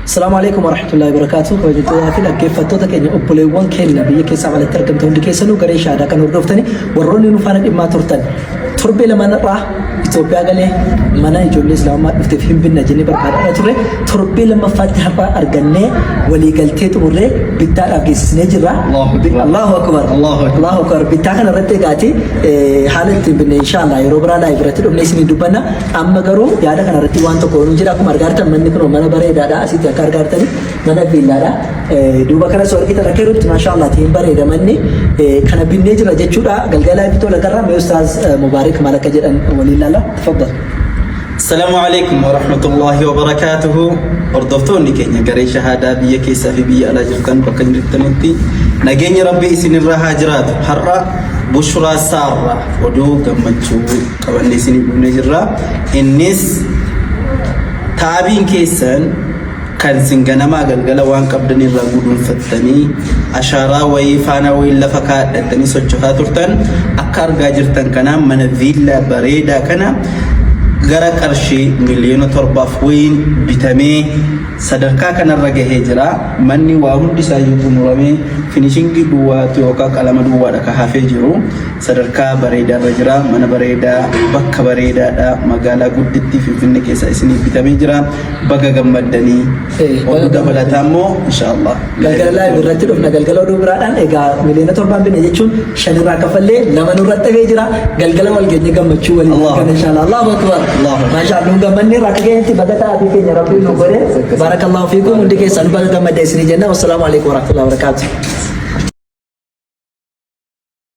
Asalaamu alaikum warahmatullahi wabarakatuh. Kabajamtootaa fi dhaggeeffattoota keenya obboleewwan keenya biyya keessaa alatti argamtan hundi keessanuu garee shaadaa kan hordoftani warroonni nu faana dhimmaa turtan torbee lamaan irraa Itoophiyaa galee mana ijoollee islaamummaa dhufteef hin binna jennee barbaadaa turre torbee lammaffaatti har'a argannee waliigaltee xumurree bittaadhaaf geessisnee jirra. Allahu Akbar. Allahu Akbar. Allahu Akbar. Allahu Akbar. Bittaa kana irratti egaati haala ittiin binne inshallah yeroo biraa live irratti dhufnee isinii dubbanna. Amma garuu yaada kana irratti waan tokko nu jira akkuma argaa jirtan manni kun mana bareedaadha asitti akka argaa jirtani mana viillaadha. Duuba kana soo argitan akka jirutti maashaallah tiin bareeda manni kana binnee jira jechuudha. Galgala live tola garraa mee ustaaz Mubaarik maal akka jedhan waliin laala. Tafaddal. Assalaamu alaikum warahmatullahi wabarakaatuhu. Hordoftoonni keenya garee shahaadaa biyya keessaa fi biyya alaa jirtan bakka jirtanitti nageenyi Rabbii isinirra haa jiraatu. Har'a Bushraa Saarra oduu gammachuu qabannee isinii dhufnee jirra. Innis taabiin keessan kan isin ganamaa galgala waan qabdan irraa guduunfattanii ashaaraa wayii faana wayii lafa kaa'attanii socho'aa turtan akka argaa jirtan kanaa mana viillaa bareedaa kana gara qarshii 7 miliyoona wayiin bitamee sadarkaa kanarra gahee jira. Manni waa hundi isaayyuu xumuramee finishingii duwwaatu yookaan qalama duwwaadha ka hafee jiru. Sadarkaa bareedaarra jira. Mana bareedaa bakka bareedaadha. Magaalaa guddittii Finfinnee keessa isiniif bitamee jira. Baga gammaddanii. Oduu dabalataa immoo inshaallah. Galgala live irratti dhufna galgala oduu biraadhaan egaa 7 miliyoona binne jechuun shanirraa kafallee lama nurratti hafee jira galgala wal geenye gammachuu waliin Allah. argana inshallah Allahu akbar Allahu akbar. maasha Allah nu gammanne irraa akka geenyetti baga ta'atii keenya rabbiin nu godhe barakallahu fiikum hundi keessan baga gammadde isinii jenna wassalaamu alaikum warahmatullahi wabarakatuh.